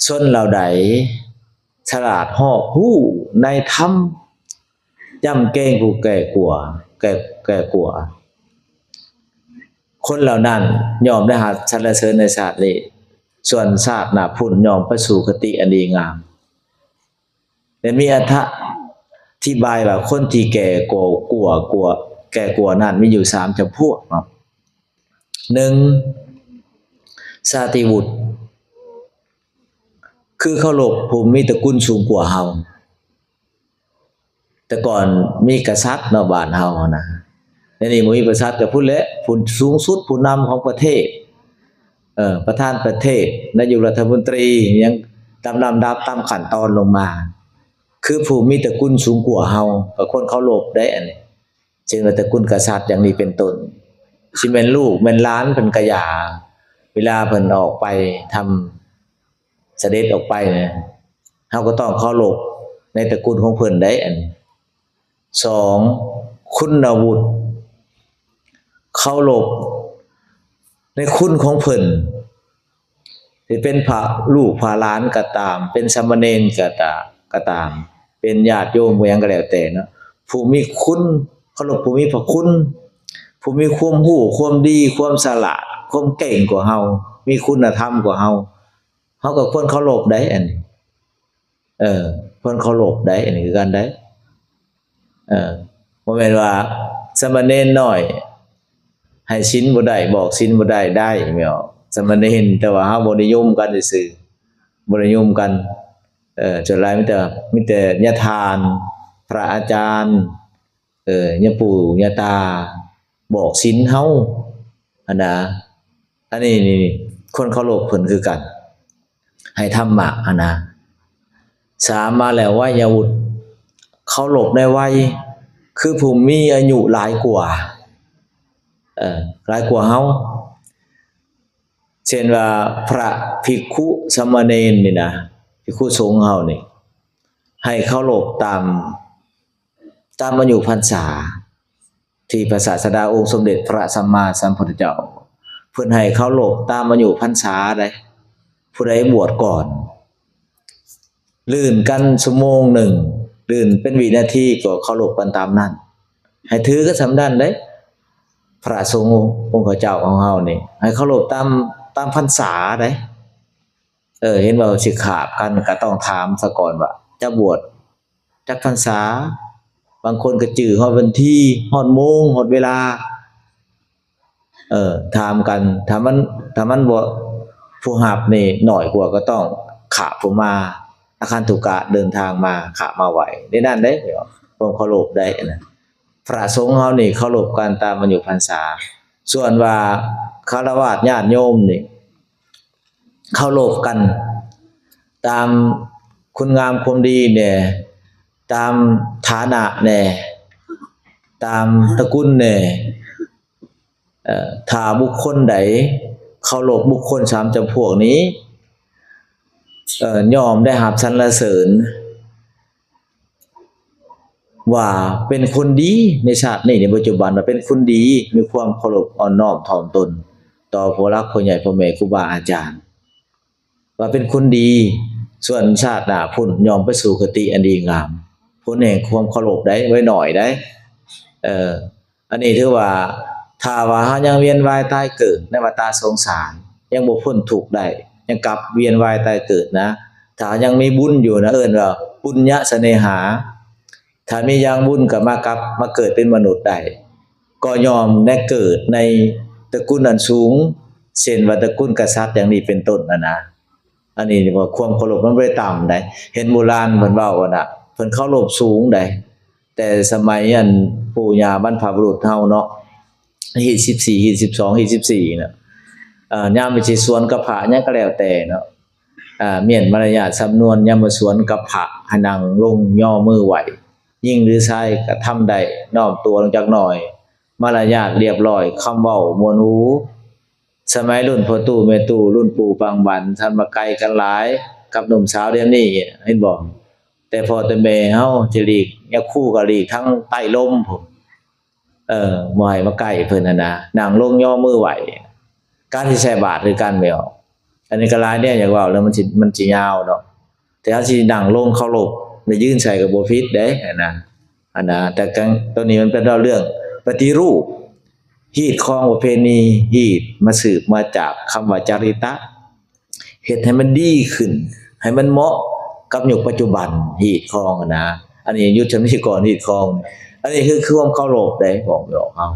ຊົນເຫຼົ່າໃດສະຫຼາດຮອບຮູ້ໃນທຳ ຢ້ຳເກງຜູ້ແກ່ກວ່າ ແກ່ ແກ່ກວ່າ ຄົນເຫຼົ່ານັ້ນຍ່ອມໄດ້ຮັບສັນລະເສີນໃນຊາດນີ້, ສ່ວນຊາດໜ້າພຸ້ນຍ່ອມໄປສູ່ຄະຕິອັນດີງາມ. ແລະ ມີອະຖະອະທິບາຍວ່າຄົນທີ່ແກ່ກວ່າ ກວ່າ ກວ່າ ແກ່ກວ່ານັ້ນມີຢູ່ສາມຈຳພວກເນາະ. ໜຶ່ງ ຊາດຕິວຸດ ຄືເຄົາລົບຜູ້ມີຕະກຸນສູງກວ່າເຮົາ. ແຕ່ກ່ອນມີກະສັດເນາະ ບ້ານເຮົາຫັ້ນນະ, ດຽວນີ້ບໍ່ມີກະສັດ ກະພຸ້ນແຫຼະ ຜູ້ສູງສຸດ ຜູ້ນຳຂອງປະເທດ ເອີ ປະທານປະເທດ ນາຍົກລັດຖະມົນຕີ ຫຍັງຕາມລຳດັບ ຕາມຂັ້ນຕອນລົງມາ ຄືຜູ້ມີຕະກຸນສູງກວ່າເຮົາ ກໍຄວນເຄົາລົບໄດ໋ ອັນນີ້ ເຊັ່ນວ່າຕະກຸນກະສັດຢ່າງນີ້ເປັນຕົ້ນ, ຊິແມ່ນລູກແມ່ນຫຼານເພິ່ນກະຢ່າ ເວລາເພິ່ນອອກໄປທຳ ສະເດັດອອກໄປນະ ເຮົາກໍຕ້ອງເຄົາລົບໃນຕະກຸນຂອງເພິ່ນໄດ໋ ອັນນີ້. ສອງ ຄຸນນະວຸດ ເຄົາລົບໃນຄຸນຂອງເພິ່ນ ຊິເປັນພະລູກພະຫຼານກໍຕາມ ເປັນສາມະເນນກໍຕາ ກໍຕາມ ເປັນຍາດໂຍມກໍຫຍັງກໍແລ້ວແຕ່ເນາະ, ຜູ້ມີຄຸນ ເຄົາລົບຜູ້ມີພະຄຸນ ຜູ້ມີຄວາມຮູ້ຄວາມດີ ຄວາມສະຫຼາດ ຄວາມເກັ່ງກວ່າເຮົາ ມີຄຸນນະທຳກວ່າເຮົາ ເຮົາກໍຄວນເຄົາລົບໄດ໋ ອັນນີ້ ເອີ ຄວນເຄົາລົບໄດ໋ ອັນນີ້ຄືກັນໄດ໋ ເອີ ບໍ່ແມ່ນວ່າສາມະເນນນ້ອຍໃຫ້ສິນບໍ່ໄດ້ ບອກສິນບໍ່ໄດ້ ໄດ້ແມ່ນບໍ່ ສາມະເນນ, ແຕ່ວ່າເຮົາບໍ່ນິຍົມກັນຊື່ໆ ບໍ່ນິຍົມກັນ ເອີ ສ່ວນຫຼາຍມີແຕ່ ມີແຕ່ຍາທ່ານ ພະອາຈານ ເອີ ຍາປູ່ຍາຕາບອກສິນເຮົາຫັ້ນນະ. ອັນນີ້ນີ້ ຄວນເຄົາລົບເພິ່ນຄືກັນ ໃຫ້ທຳມະຫັ້ນນະ. ສາມມາແລ້ວ ໄວຍະວຸດ ເຄົາລົບໃນໄວ ຄືຜູ້ມີອາຍຸຫຼາຍກວ່າ ເອີ ຫຼາຍກວ່າເຮົາ, ເຊັ່ນວ່າພະພິກຂຸສາມະເນນນີ້ນະ ພິກຂຸສົງເຮົານີ້ ໃຫ້ເຄົາລົບຕາມ ຕາມອາຍຸພັນສາ ທີ່ພະສາສະດາອົງສົມເດັດພະສຳມາສຳພຸດທະເຈົ້າ ເພິ່ນໃຫ້ເຄົາລົບຕາມອາຍຸພັນສາໄດ໋. ຜູ້ໃດບວດກ່ອນ ລື່ນກັນຊົ່ວໂມງໜຶ່ງ ລື່ນເປັນວິນາທີ ກໍເຄົາລົບກັນຕາມນັ້ນ ໃຫ້ຖືກັນສ່ຳນັ້ນເດ້. ພະສົງອົງຄະເຈົ້າຂອງເຮົານີ້ ໃຫ້ເຄົາລົບຕາມ ຕາມພັນສາໄດ໋. ເອີ ເຫັນວ່າຊິຂາບກັນ ກໍຕ້ອງຖາມສາກ່ອນວ່າ ຈະບວດຈັກພັນສາ? ບາງຄົນກໍຈື່ຮອດວັນທີ ຮອດໂມງ ຮອດເວລາ ເອີ ຖາມກັນ. ຖ້າມັນ ຖ້າມັນບໍ່ ຜູ້ຮັບນີ້ໜ້ອຍກວ່າ ກໍຕ້ອງຂາບຜູ້ມາ ອາຄັນທຸກະເດີນທາງມາ ຂາບມາໄຫວ້ ໃນນັ້ນເດ້ ຄວາມເຄົາລົບໄດ້ນະ. ພະສົງເຮົານີ້ເຄົາລົບກັນຕາມອາຍຸພັນສາ, ສ່ວນວ່າຄາລະວາດຍາດໂຍມນີ້ ເຄົາລົບກັນຕາມຄຸນງາມຄວາມດີແດ່ ຕາມຖານະແດ່ ຕາມຕະກຸນແດ່. ເອີ ຖ້າບຸກຄົນໃດເຄົາລົບບຸກຄົນສາມຈຳພວກນີ້ ເອີ ຍ່ອມໄດ້ຮັບສັນລະເສີນ ວ່າເປັນຄົນດີໃນຊາດນີ້ ໃນປັດຈຸບັນ ວ່າເປັນຄົນດີ ມີຄວາມເຄົາລົບອ່ອນນ້ອມຖ່ອມຕົນຕໍ່ຜູ້ຫຼັກຜູ້ໃຫຍ່ ພໍ່ແມ່ ຄູບາອາຈານ ວ່າເປັນຄົນດີ. ສ່ວນຊາດໜ້າພຸ້ນ ຍ່ອມໄປສູ່ຄະຕິອັນດີງາມ ຜົນແຫ່ງຄວາມເຄົາລົບໄດ໋ ໄວໜ້ອຍໄດ໋. ເອີ ອັນນີ້ຖືວ່າ ຖ້າວ່າເຮົາຍັງວຽນວ່າຍຕາຍເກີດໃນວັດຕະສົງສານ ຍັງບໍ່ພົ້ນທຸກໄດ້ ຍັງກັບວຽນວ່າຍຕາຍເກີດນະ, ຖ້າຍັງມີບຸນຢູ່ນະ ເອີ້ນວ່າປຸນຍະສະເນຫາ. ຖ້າມີຢ່າງບຸນກໍມາກັບມາເກີດເປັນມະນຸດໄດ້ ກໍຍ່ອມໄດ້ເກີດໃນຕະກຸນອັນສູງ ເຊັ່ນວ່າຕະກຸນກະສັດຢ່າງນີ້ເປັນຕົ້ນຫັ້ນນະ. ອັນນີ້ວ່າຄວາມເຄົາລົບມັນບໍ່ໄດ້ຕ່ຳໃດ໋. ເຫັນໂບລານເພິ່ນເວົ້າຫັ້ນນະ ເພິ່ນເຄົາລົບສູງໃດ໋. ແຕ່ສະໄໝອັນປູ່ຍ່າບັນພະບຸລຸດເຮົາເນາະ ຮີດສິບສີ່ ຮີດສິບສອງ ຮີດສິບສີ່ນະ ເອີ ຍາມໄປຊິສວນກັບພະຫຍັງກໍແລ້ວແຕ່ເນາະ ອາ ມ້ຽນມາລະຍາດສຳນວນ ຍາມມາສວນກັບພະ ໃຫ້ນັ່ງລົງຍໍມືໄຫວ້ ຍິງຫຼືຊາຍກໍທຳໄດ້ ນ້ອມຕົວລົງຈັກໜ້ອຍ ມາລະຍາດລຽບລ້ອຍ ຄຳເວົ້າມ່ວນຫູ. ສະໄໝລຸ້ນພໍ່ຕູ້ແມ່ຕູ້ ລຸ້ນປູ່ປາງບັນ ທ່ານວ່າໄກກັນຫຼາຍກັບໜຸ່ມສາວດຽວນີ້ ເຫັນບໍ່? ແຕ່ພໍ່ແຕ່ແມ່ເຮົາຈະຫຼີກ ຍາຄູກໍຫຼີກທາງໃຕ້ລົມພຸ້ນ ເອີ ບໍ່ໃຫ້ມາໃກ້ເພິ່ນຫັ້ນນະ ນັ່ງລົງຍໍມືໄຫວ້. ການຊິໃສ່ບາດຄືກັນແມ່ນບໍ່? ອັນນີ້ກໍຫຼາຍແນວຢາກເວົ້າ ແລ້ວມັນຊິ ມັນຊິຍາວເນາະ ແຕ່ເຮົາຊິນັ່ງລົງເຄົາລົບ ແລະ ຢືນໃສ່ກໍບໍ່ຜິດເດ້ ອັນນັ້ນ ອັນນະ ແຕ່ການ ໂຕນີ້ມັນເປັນເລື່ອງປະຕິຮູບ ຮີດຄອງປະເພນີ ຮີດມາສືບມາຈາກຄຳວ່າຈາຣິຕະ ເຮັດໃຫ້ມັນດີຂຶ້ນ ໃຫ້ມັນເໝາະກັບຍຸກປັດຈຸບັນ ຮີດຄອງຫັ້ນນະ. ອັນນີ້ຍຸດຊຳນີ້ກ່ອນ ຮີດຄອງ ອັນນີ້ຄືຄວາມເຄົາລົບເດ້ ຂອງເຮົາ.